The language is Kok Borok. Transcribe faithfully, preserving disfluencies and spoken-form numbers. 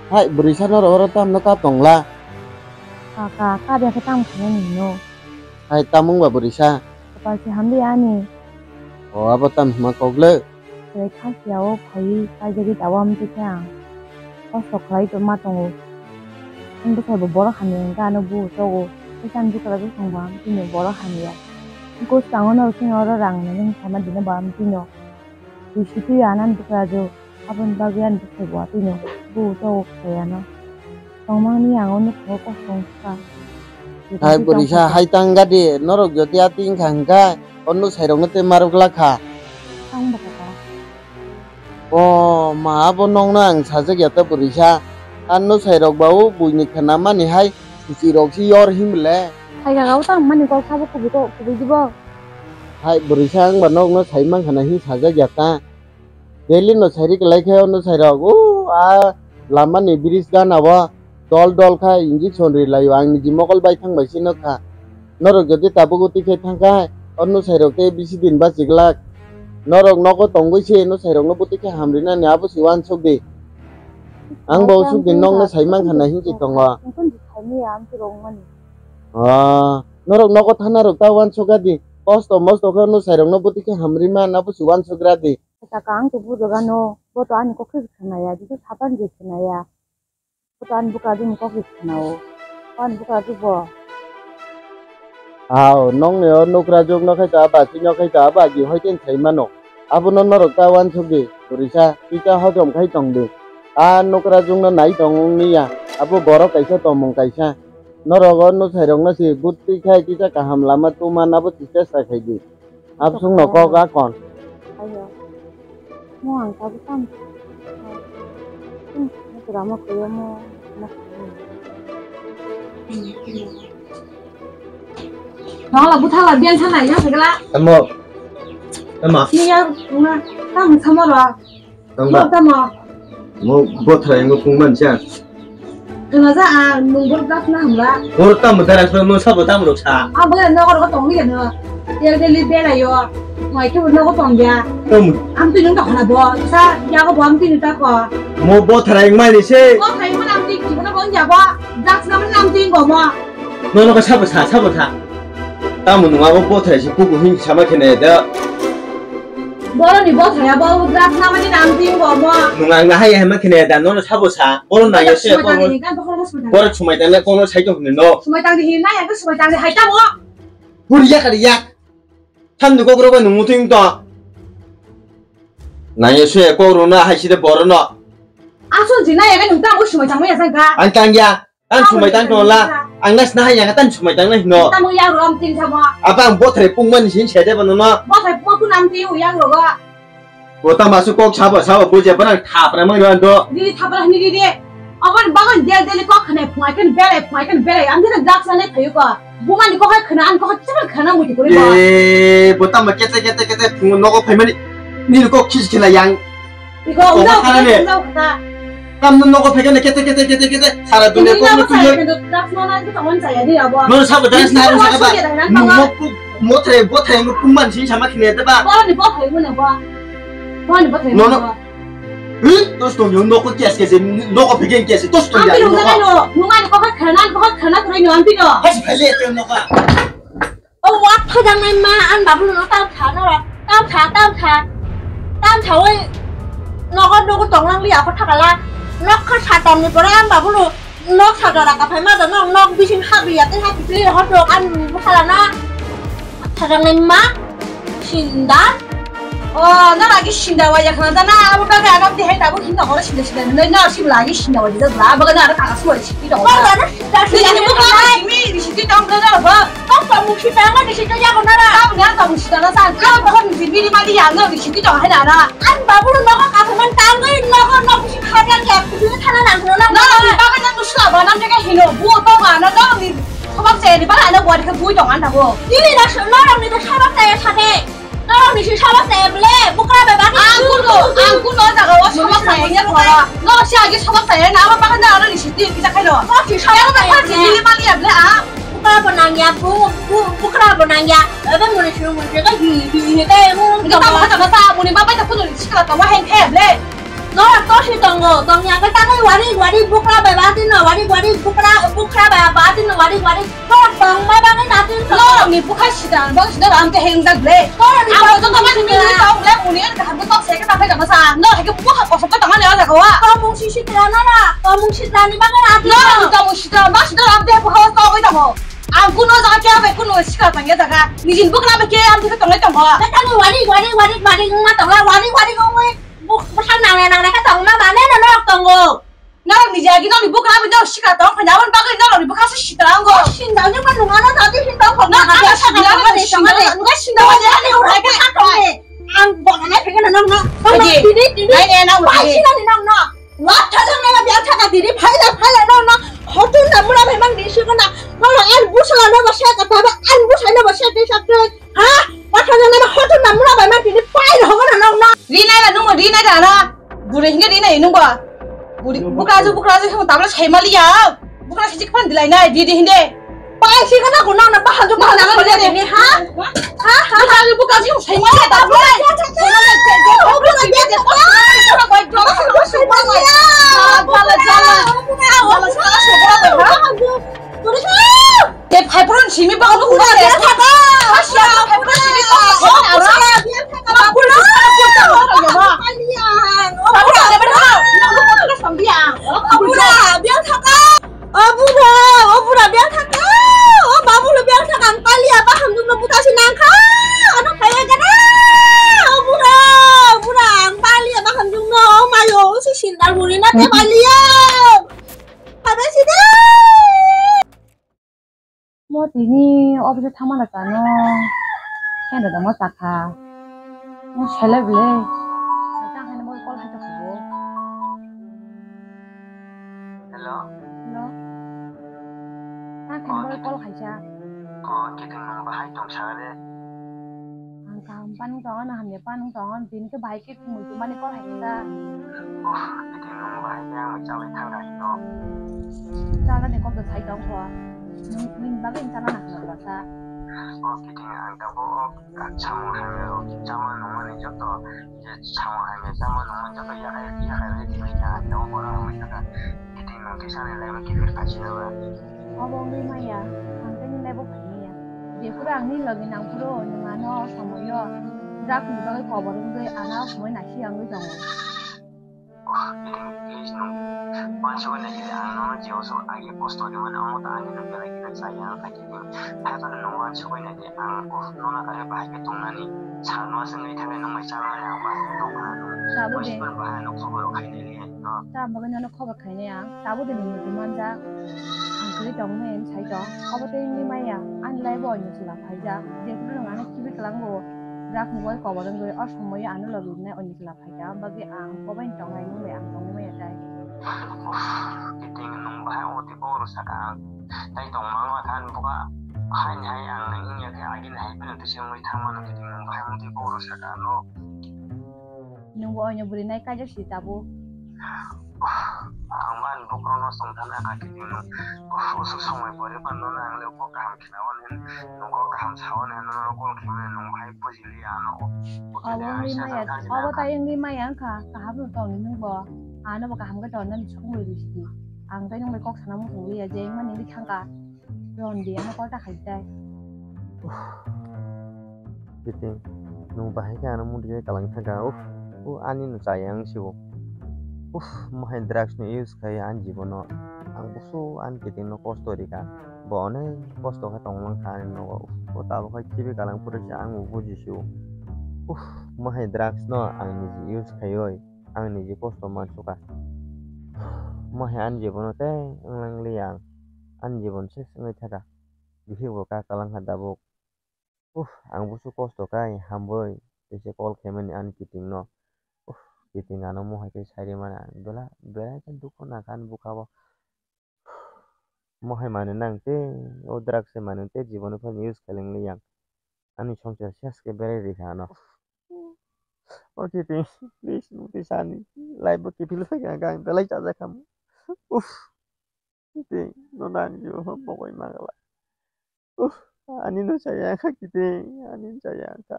Hai, bwrwisa norok oro tamno kap tongla? Kaka, kap ya khe tamo khainani hino? Hai, tamung ba bwrwisa? Kapal se hamli ani. O, abo tam hima kok le? Tei kha siya o phaiwi kaijagwi tabuk amtwi khe ang kosto khlai tongma tongo. Ang bwsai bo borok hamya hwnkhe ano buo chogo. Tei ani bwsajwk song bo amtwino borok hamya. Bwskango norok chini oro rang nani wngkha ma dino bo amtwino. Twi sitwi anani bwsajwk. Aboni bagwi ani bwsai bo atwino buo chogo khlai ano. Tongmani ang o nukha o kosto wngkha. Hai bwrwisa hai tang gadi, norok jodi atwi wngkha hwnkhe o nwsairokno tei marwk lakha. Tang bwkha ta. O ma, abo nokno ang sajak ya ta bwrwisa. A nwsairok ba o buini khwnamani hai suchirok se yor himle. Hai kaka o tang mani kok sabo kubui kok kubui dibo. Hai bwrwisa ang ba nokno sai mankha na hin sajak ya ta. Daily no sairi kwlai khe o nwsairok, o, a lama ni bridge gana o dol dol kha injection ri lai o, ang niji mokol bai thang bai se nukha. Norok jodi tabuk utwi khe thang kha, o nwsairok tei bisi din bachigwlak. Norok nogo tongwi se nwsairokno bwtwi khe hamrinani abo se uansuk di. Ang bo usuk di nokno sai mankha na hinwi tongo. Ah, norok nogo thana rok ta uansuk di. Kosto mosto khe nwsairokno bwtwi khe hamri man abo se uansuk di. Kaka ang to bujo gano, bo to ani kok khe khwnaya, jisu sapan je khwnaya. Bo to ani bwkra jwkni kok khe khwnao. Bo ani bwkra jwk bo. Ao, nokni o nukra jwk no khai ta, aba chini o khai ta, aba agi hoi khe sai mano. Abono norok ta uansuk di, bwrwisa, twi ta hojom khai tong di. A nukra jwk no nai tong wng ya, abo borok kaisa tongmung kaisa. Norok o nwsairok no se bwtwi khai twi ta kaham lama tuma nabo se chesta khai di. Absung no kok a kon. Ayo. Mo ang tabuk tamo. Hmm, drama kuya mo. Nong la butha la bian sana ya segala. Tamo. Tamo. Ni ya, nga, tamo sama ra. Tamo. Tamo. Mo bothra yang pung man cha. Kena ja a nung bor dak na hamla. Bor tamo dara sa mo sabo tamo rok sa. A bole no ko tong ni no. Tel tel bela yo. Mai ke no ko tong ya. Tamo. Am tu nung ta khana bo. Sa ya ko bo am tu ta ko. Mo bothra yang mani se. Bothra yang mana am tu ki mana bo ya bo. Dak na mana am tu ko mo. No no ko sabo sa sabo sa. Tamo nung abo bothra si kuku hin sama kene da. Boroni bothaya bo ugrak namani nang ting bo mo. Nung ang nahai hai ma khine da nono sabo sa. Boro nang ya se ko. Boro sumai tang le kono sai to hne no. Sumai tang di hin na ya ko sumai tang di hai ta mo. Hur ya kar ya. Tham ni kokro ba nung muting to. Nang ya se ko ro na hai si de boro no. Aso jina ya nung ta mo sumai tang mo ya sang ka. Ang tang ya. Ang sumai tang tong la. Ang nas na yang tan sumai tang na hino. Tamo yang rom tin samo. Apa ang bothre pung man sin sede bono no. Bothre pung pun am tin yang ro ga. Bo ta masu kok sabo sabo buje barang thapra mang ro do. Di thapra ni di di. Aban bagan del del kok khane phai kan bele phai kan bele. Am din dak sane thayu ko. Buma ni ko hai khana an ko hai chama khana mu di ko. E bo ta ma kete kete kete phung no ko phai mani. Ni ko khis khila yang. Iko, ungkau kata, ungkau kata. Kam no nogo phekene kete kete kete kete sara dunia ko no tuyo. Drugs no na ko tongon saya di abo. No sabo drugs na saka ba. Mo mo thai bo thai mo pungman sin sama khine ta ba. Bo ni bo thai mo na ba. Bo ni bo thai mo na ba. Hi, tos to yo nogo kias kias nogo phekene kias tos to ya. Ampi no no no. Nunga ko khana ko khana ko no ampi no. Hasi phale te nogo. O wak phajaknai ma, ani babuno no tam kha norok, tam kha, tam kha, tam kha oi nogo nogo tonglang liya kho thakala, nok kha satamni pore ani babuno nok sajora kaphai ma da nok, nok bising hap liya tei hap twi hor dok ani bwsala na phajaknai ma sinda. O, no lagi sinda wai ya khana jana, abo bagwi ano tihai tabuk hinda horo sinda sinda hinda no sim lagi sinda wai jajak la, abo gana aro kaga suwai siki tongo. Abo gana sinda sinda hinda. Nini bo kaga simi siki tongo na ba. Kok pamuk si payang lagi sinda ya kona ra. Abo gana pamuk sinda na san, abo gana simi ni mali ya no siki tongo hai na ra. Ani babu no nogo kasaman tangwi nogo nogo si khadan ya kudu thana nang no. No, ni bagwi nang no sula ba nam jaga hino, bu tongo ano no ni. Sabak se ni ba ano buat ke bui tongo an tabo. Nini na no ni to sabak se sate. Norok ni si sabak se ble, bukra bai bak. Ang kuno, ang kuno jaga o sabak se ya kora. No si agi sabak se na, abo bakhan da aro ni si ti kita khaino. No si sabak se. Ni mali ya ble a. Bukra bo nang ya, bu, bu, bukra bo nang ya. Ebe muni si muni si ka hi, hi, hi, ka mu. Kita mata mata muni ba bai ta kuno ni si kala ta wa hen khe ble. Norok tosi tongo, tongya khe tangwi warik warik bukra bai batino, warik warik bukra, bukra bai batino, warik warik norok tongma bagwi natin tongo. Norokni bukha sida, bang sida ram te heng jak le. Norokni tongmung sida. Ang joto mani mini tong le, uni an kaham ke tok se ke tapai jama sa. Norok ke bukha kosok ke tongmani o jaga wa. Tongmung sisi tira norok, tongmung sida ni bagwi natin tongo. Norokni tongmung sida, bang sida ram te bukha tongwi tongo. Ang kuno jaga khe bai kuno sika tongya jaga. Nijin bukra bai khe ram te tonglai tongo. Tangwi warik warik warik warik wngma tongla, warik warik wngwi. Buk-, bwsang nangnai nangnai khe tongma mane no norok tongo. Norok ni jagi norok ni bukha bai norok sikra tong phai aboni bagwi norok ni bukha se sikra wngo. Sinda ni ma nunga no tati sinda phok na. Ano sinda ni sinda ni nunga sinda ni ani urai ka tong ni. Ang bokna nai phege no nong no. Tini tini. Nai ne nang bai sinda ni nong no. Wat thajang nai biang thaka diri phai la phai la nong no. Hotun na mura bai mang di sikona. Norok an busala no ba sa ka ta ba an busai no ba sa te sa te. Ha? Pathana na hoto na mura bai ma tini pai ro hogo na nong na. Rinai la nung rinai da na. Bure hinge rinai nung ba. Bure bukra ju bukra ju hung tabla sai mali ya. Bukra siji khan dilai nai di di hinde. Pai si kana ko nong na bahal ju bahal na ni ha? Ha ha. Bukra ju bukra ju sai mali ya tabla. Sai mali ya. Te phai pron simi ba lu. Pura biang thaka. Asia, phai pron simi ba lu. Pura biang thaka. Pura biang thaka. Pura biang thaka. O bura, o bura biang thaka. O babu lo biang thaka ang palia ba hamjung no buta si nang kha. Ano phai ya jana. O bura, o bura ang palia ba hamjung no mayo si sindar muri na te palia. Habe si de. Mo tini office thangma da kano. Kenda da mo takha. Mo sele bele. Tang hene mo call hai ta kubo. Hello. Hello. Tang hene mo call hai cha. O kiting nang bahai tong sa de. Ang kaham panung tongo, na hamya panung tongo, bini khe bahai khe thumui thumani kok hai khe ta. Uff, bini nung bahai khe ang chalai thang kha hino. Chalani kok da sai tong kho. Nung, nini bagwi ang chalana hwnwi bwlasa. O kiting ang tabuk o samung hamya rok chama nungmani joto, je samung hamya chama nungmani joto yakhai, yakhai rwi tini kha ang tabuk borok hamya kha. Kiting nung kisa ni lai ma kiphil kha sina ba. Obo wngwi maya, ang tei nini laibo phaimaya. Jephuru ang nini logi nangphuru, nwng ano somoio drugs ni bagwi kobor wngwi ano somoi naising wngwi tongo. Please, nwng uansukwi naikhe de, ang nono je oso agi kosto rimani, omo to ani nwng belai khe chaya wng kha khe, hai phano nwng uansukwi naikhe ang nono kare bahai khe tongnani, sal no aswk nwi thangwi nwng bai chalmani ang bahai khe tongkha, nwng tabuk de. Bahai ano khobor rok khainai. Tamo bagwi nono khobor khainai ang, tabuk de nwng muitu manjak. Ang kwrwi tongmani sai tong, obo tei wngwi maya, ani life o oino chwla phaijak, jephuru nwng ano khibi kwlango, drugs ni bagwi kobor wngwi, o somoio ano logi rinai oino chwla phaikha, bagwi ang bo bai tongnai, nwng bai ang tongwi maya tai. Kiting nwng bahai oti kok rw saka ang, tei tongma wngkha ani bwkha, haini hai ang wngya khe agini hai phano tisa wngwi thangmano, kiting nwng bahai oti kok rw saka ano. Nwng bo oino bwrwi nai kaijak si tabuk. Ang man bokhorokno songthana kha khe nwng usuk somoi pore phano nono ang le kok kaham khnao hwn, nwng kok kaham sao hwn, nono call khaimani nwng bahai buji liya ano. Obo wngwi maya, obo tai wngwi maya wngkha, kaham no tongni nwng bo. Ano bo kaham khe tongna songwi rw si. Ang tai nwng bai kok sana muchung liya je wngma nini thangkha. Rondi ano call ta khai tai. Kiting, nwng bahai khe ano muitu kalang thangkha. Uff, o ani no chaya wng sio. Uff, mohai drugs no use khai ani jibono. Ang usu ani kiting no kosto rikha. Bo onek kosto khe tongmang kha ani nogo. Uff, o tabuk hai khibi kalang phuru se ang bo buji sio. Uff, mohai drugs no ang niji use khaioi. Ang niji kosto mansukha. Mohai ani jibono tei wnglang liya ang. Ani jibon ses wngwi thaka. Bihik bo kha kalang kha tabuk. Uff, ang busu kosto kha, hambai, teisa call khaimani ani kiting no. Uff, kiting ano mohai khe sai rimani ang bela, belai khe dukhu nangkha ani bwkha o. Mohai manwi nang tei o drugs se manwi tei jibono phano use khaileng liya ang. Ani songchar ses khe berai rikha ano. O kiting, please, nwng tei sani. Life bo kiphil phai kha, ang belai chajakha. Uff. Tei, nono ang jibo pho bokoi ma glak. Uff, ani no chaya kha kiting, ani no chaya kha.